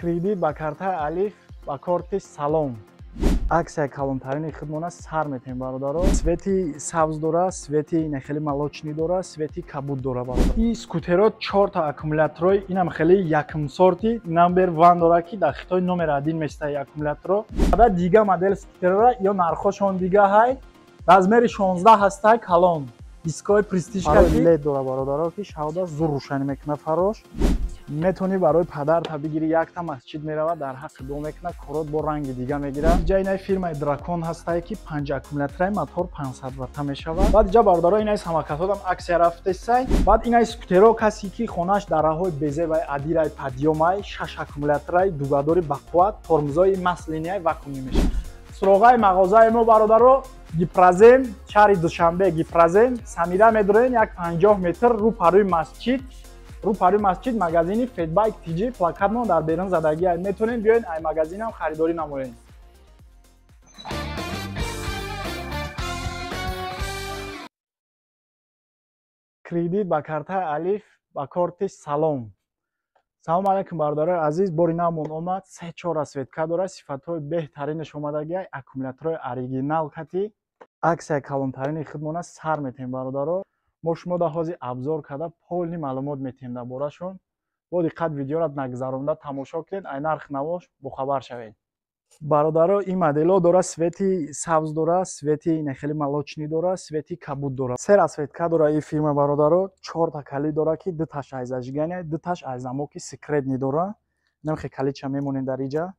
Кредит ба картаи Алиф, ба корти Салом. Аксияи калонтарини худмона сар метем, бародаро. Свети сабз дора, свети ина хеле молочный дора, свети кабуд дора, бародар. И скутеро чорта аккумуляторой, инам хеле якм сорти number 1 дора, ки дар Хитой номер 1 мешта аккумуляторо. Баъд дига модел скутерора ё нархошон дига ҳай. Размери 16 ҳастай, калон. Дискои престиж кати лед дора, бародаро, ки шавда зур рӯшанӣ мекунад фарош. Метавонӣ барои падарта бигирӣ, якта масҷид меравад, дар ҳаққи дуо мекунад, корот бо ранги дига мегирад. Иҷа инаи фирмаи Дракон ҳастае, ки 5 аккумулятораи мотор 500 ватта мешавад. Баъд иҷа, бародаро, инаи самокатодам аксия рафтесай. Баъд инаи скутеро, касе ки хонааш дараҳои безебай, адирай, падиёмай, 6 аккумулятораи дугадори бақувват, тормозои маслинияй вакуумӣ мешавад. Суроғаи мағозаи мо, бародаро, Гипрозем, шаҳри Душанбе, Гипрозем, Самира медурен, як 50 метр рӯ парӯи масҷид, рӯ парӯи масҷид магазини Федбайк TG, плакатмон дар берун задагӣ. Метавонед биёед, ай магазинам харидорӣ намоед. Кредит ба картаи Алиф, ба корти Салом. Салом алайкум, бародарои азиз, бори навмон омад, се-чор расцветка дорад, сифатҳои беҳтаринаш омадагиай, аккумуляторҳои оригинал кати. Аксияи калонтарини худмона сар метем, бародаро. Мо шумо дар ҳозир обзор карда полный маълумот метиҳем дар борашон. Бо диққат видеоро нагзаронда тамошо кунед, ай нарх навош бохабар шавед. Бародаро, ин моделҳо дора свети сабз дора, свети ина хеле молочный дора, свети кабуд дора. Се расцветка дора ин фирма, бародаро, чорта калид дора, ки дуташ ай зажигания, дуташ ай замоки секретный дора. Намхе калидча мемонед дар иҷа,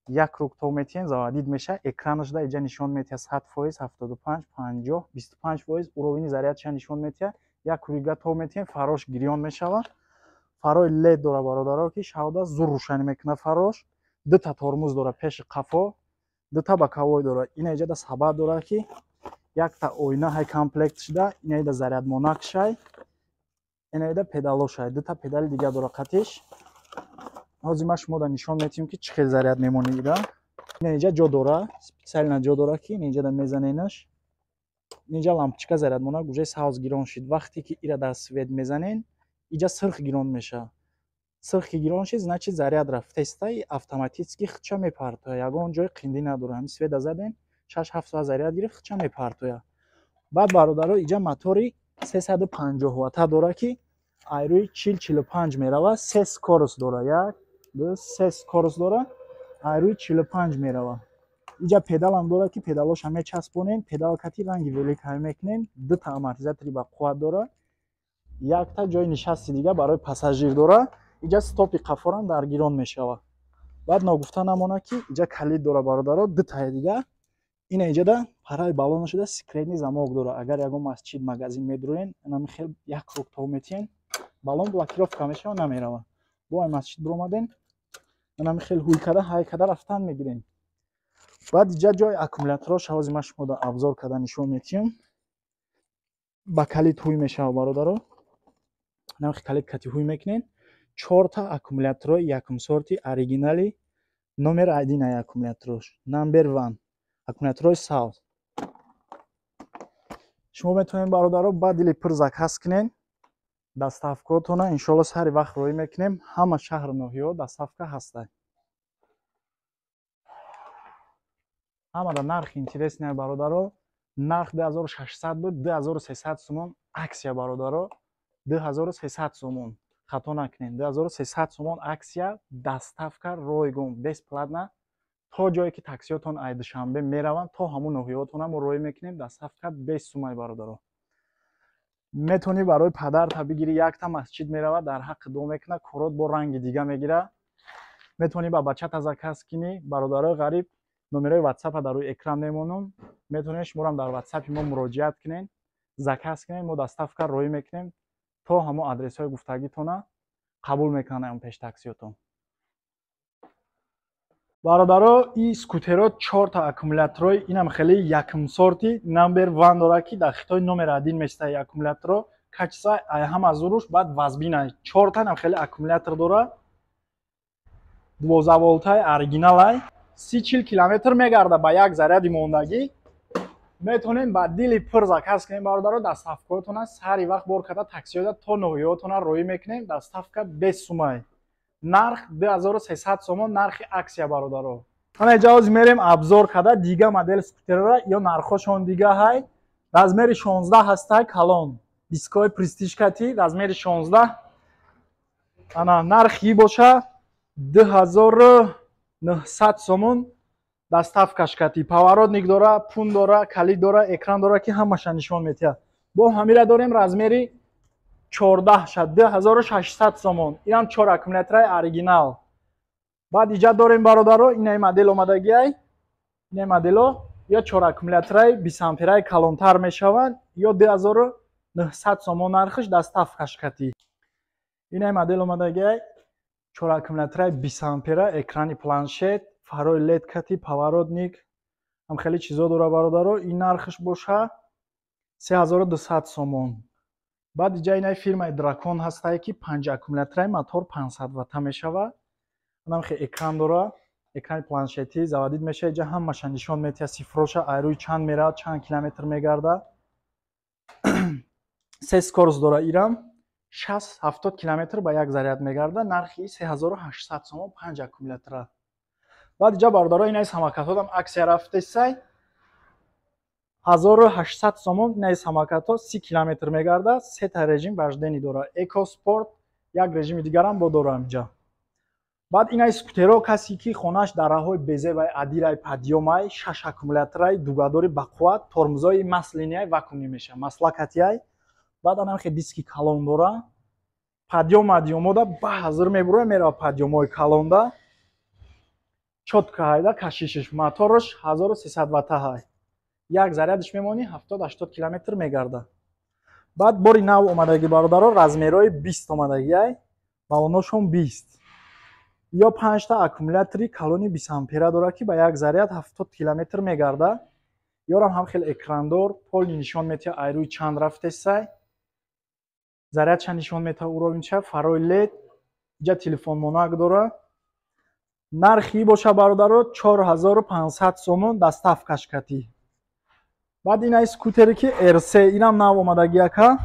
як рук то метиҳем, заводить меша, экранаш да иҷа нишон метиҳад 100%, 75, 50, 25% уровени зарядча нишон метиҳад. Як руига то метиҳем, фарош гирён мешавад. Фарои лед дора, бародаро, ки шавда зур рӯшанӣ мекунад фарош. Дута тормоз дора пеши қафо, дута боковой дора. Ина иҷа да сабад дора, ки якта оина ҳай комплект шуда, ина ида зарядмонак шай, ина ида педалошай, дута педали дига дора қатиш. Ҳозир ман шумо да нишон метиҳем, ки чӣ хел заряд мемонӣ ида. Ина иҷа ҷо дора, специально ҷо дора, ки ина иҷа да мезаненаш. Инҷа лампочка зарядмонак уже сабз гирон шид. Вақте ки ира дар свет мезанен, иҷа сирх гирон мешавад. Сирх ки гирон шид, значит заряд рафтеста и автоматически худша мепартояд. Ягон ҷои қиндӣ надора. Ҳамин света заден, 6-7 соат заряд гирифт, худша мепартояд. Баъд, бародаро, иҷа мотори 350 ватта дора, ки ай рӯи 40-45 меравад, се скорость дора. Як, ду, се скорость дора, ай рӯи 45 меравад. Иҷа педалам дора, ки педалоша мечаспонем, педал кати ранги велик ҳай мекунем, дута амортизатори ба қувват дора, якта ҷои нишасти дига барои пассажир дора. Иҷа стопи қафорам дар гирон мешавад. Баъд ногуфта намонад, ки иҷа калид дора, бародаро, дутаи дига. Ина иҷада параи балона шуда секретный замок дора. Агар ягон масҷид, магазин медуроен, инами хел як рук то метиҳен, балон блокировка мешавад, намеравад. Бо ай масҷид биромаден, инами хел ҳуй карда, ҳай карда рафтан мегирен. Баъд иҷа ҷои аккумуляторҳо ҳозир ман шумо да обзор карда нишон метиҳам. Ба калид ҳуй мешавад, бародаро. Инами калид кати ҳуй мекунен. Чорта аккумуляторҳои якум сорти оригинали номер 1 ай аккумуляторҳош. Number 1. Аккумуляторҳои сабз. Шумо метавонед, бародаро, ба дили пур заказ кунед. Доставкаотона иншоалло сари вақт роҳӣ мекунем. Ҳама шаҳру ноҳияҳо доставка ҳастад. Ҳамада нарх интересный, бародаро. Нарх 2600 буд, 2300 сомон аксия, бародаро. 2300 сомон. Хато накунед, 2300 сомон аксия, доставка ройгон, бесплатно. То ҷое ки таксиҳотон ай Душанбе мераванд, то ҳамун ноҳияҳотона мо роҳӣ мекунем, доставка без сумай, бародаро. Метавонӣ барои падарта бигирӣ, якта масҷид меравад, дар ҳаққи дуо мекунад, корот бо ранги дига мегирад. Метавонӣ ба бачата заказ кунӣ, бародарои ғариб, номерои ватсапа дар рӯи экран мемонам. Метавонед шуморам дар ватсапи мо муроҷиат кунед, заказ кунед, мо доставка роҳӣ мекунем. То ҳамон адресҳои гуфтагитона қабул мекунанд ам пеш таксиҳотон. Бародаро, ин скутеро чорта аккумуляторҳои инам хеле якм сорти number 1 дора, ки дар Хитой номер 1 мешта аккумуляторҳо, качество ай ҳама зуруш, баъд вазбина. Чорта нам хеле аккумулятор дора, 12 волтаи оригиналай, 30-40 километр мегарда ба як заряди мондагӣ. Метавонем ба дили пур заказ кунем, бародаро, доставкаотона сари вақт бор карда таксиҳода то ноҳияҳотона роҳӣ мекунем, доставка без сумай. Нарх 2300 сомон, нархи аксия бародаро. Ана иҷа мерем обзор када дига модел скутерора, ё нархошон дига ҳай. Размери 16 ҳастай калон. Дискои престиж кати размери 16. Ана нархи боша 2900 сомон доставкаш кати. Поворотник дора, пун дора, калид дора, экран дора ки ҳамаша нишон метиҳад. Бо ҳамира дорем размери 14 шад 2600 сомон. Инам 4 аккумулятораи оригинал. Баъд иҷа дорем бародаро, инаи модел омадагиай. Инаи модело ё 4 аккумулятораи 20 ампераи калонтар мешаванд, ё 2900 сомон нархиш доставкаш кати. Инаи модел омадагиай 4 аккумулятораи 20 ампера, экрани планшет, фарои лед кати, поворотник, ҳам хеле чизо дора бародаро. Ин нархиш боша 3200 сомон. Баъд иҷа инаи фирмаи Дракон ҳастае ки 5 аккумулятораи мотор 500 ватта мешава. Анам хе экран дора, экрани планшетӣ заводид мешава, иҷа ҳамаша нишон метиҳад, сифроша айрӯи чанд меравад, чанд километр мегарда. Се скорост дора ирам 60-70 километр ба як заряд мегарда, нархи 3800 сомон 5 аккумулятора. Баъд иҷа бародаро инаи самокатҳодам аксия рафтесай 1800 сомон инаи самокатҳо 30 километр мегарда, сета режим вождени дора, эко, спорт, як режими дигарам бо дора инҷа. Баъд инаи скутеро касе ки хонаш дараҳои безебай, адирай, падиёмай, 6 аккумуляторай, дугадори бақувват, тормозои маслинияй вакуумӣ мешавад, маслакатияй. Баъд анам хе диски калон дора. Падиём адиёмода ба ҳазир мебуроя, мерава падиёмои калонда. Чотка ҳайда кашишиш, мотораш 1300 ватта ҳай. Як зарядиш мемонӣ 70-80 километр мегарда. Баъд бори нав омадагӣ бародаро, размерои 20 омадагиай, балоношон 20. Ё 5 та аккумулятори калони 20 ампера дора ки ба як заряд 70 километр мегарда. Ёрам ҳам хеле экрандор, полни нишон метиҳад айрӯи чанд рафтесай. Зарядша нишон метиҳад уровенча, фарои лед, иҷа телефонмонак дора. Нархи боша бародаро 4500 сомон доставкаш кати. Баъд инаи скутере ки RC, инам нав омадагияка.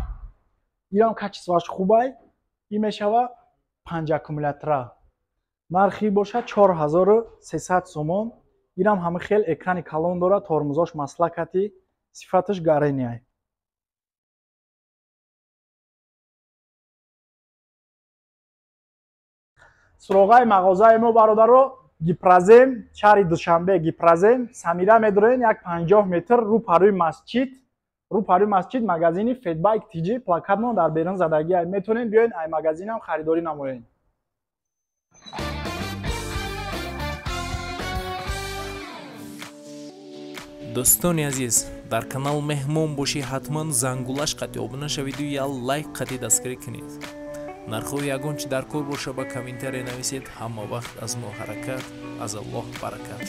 Инам качествоаш хубай. Ин мешава 5 аккумулятора. Нархи боша 4300 сомон. Инам ҳама хел экрани калон дора, тормозош маслакати, сифаташ гарениай. Суроғаи мағозаи мо бародаро Гипрозем, шаҳри Душанбе, Гипрозем, Самира медорен як 50 метр рӯ парӯи масҷид, рӯ парӯи масҷид магазини Федбайк TG плакатмон дар берун задагиай. Метавонед биёед ай магазинам харидорӣ намоед. Дӯстони азиз, дар канал меҳмон бошӣ ҳатман зангулаш қати обуна шавиду я лайк қати дастгирӣ кунед. Нархҳои ягон чи дар кор боша ба комментария нависед. Ҳама вақт аз мо ҳаракат, аз Аллоҳ баракат.